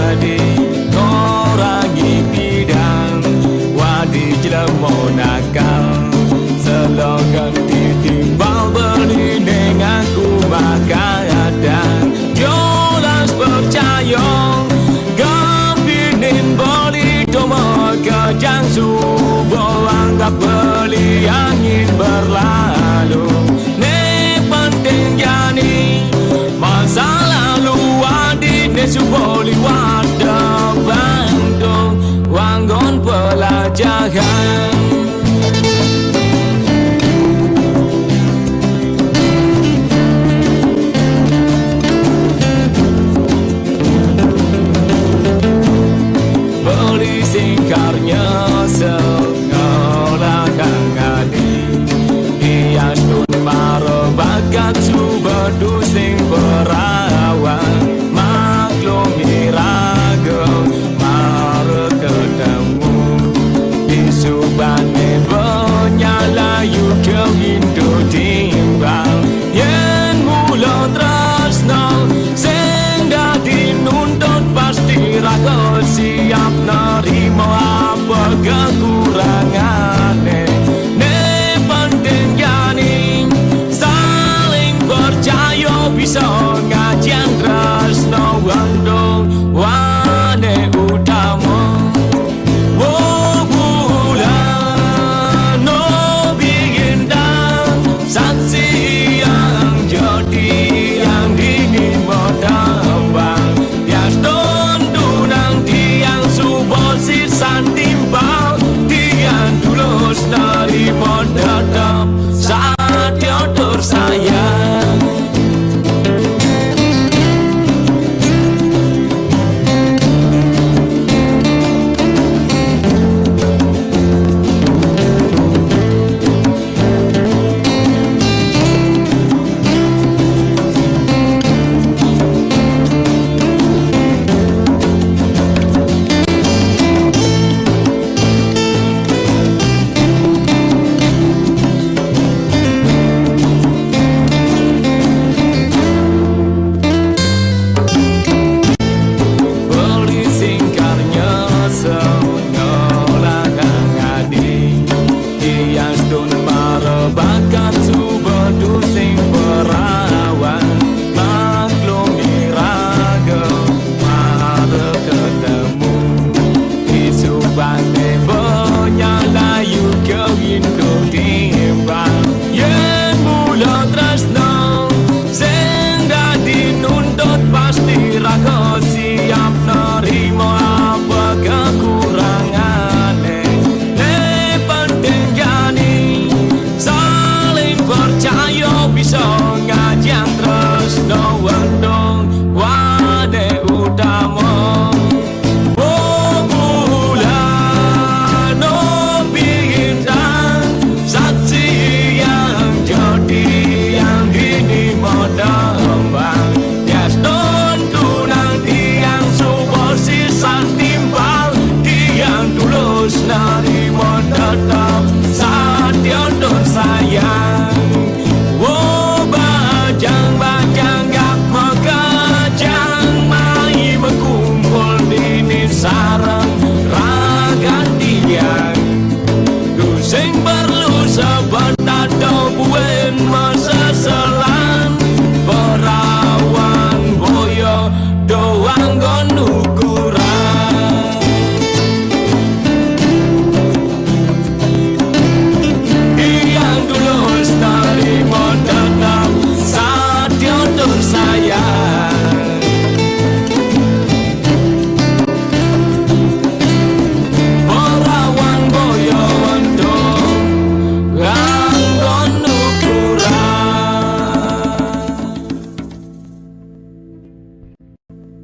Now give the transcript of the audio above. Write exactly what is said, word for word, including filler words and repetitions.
Dadi ngurangi bidang, wadi jlema nakal. Selogan ditimbal beli ning aku maka adang. Jolas percaya, gapinin beli doma kejang suba anggap beli angin berlalu. Ne penting jani masa lalu wadi ne suba liwat depan tu wanggon pelajaran. Beli singkarnya sekolah kang adi. Hias tun mara bakat suba tu sing berawan. Maklum iraga mara ketemu. Isubane benya layu kemintu timbang. Yen mula tresna sing dadi nuntut pasti raga siap nerima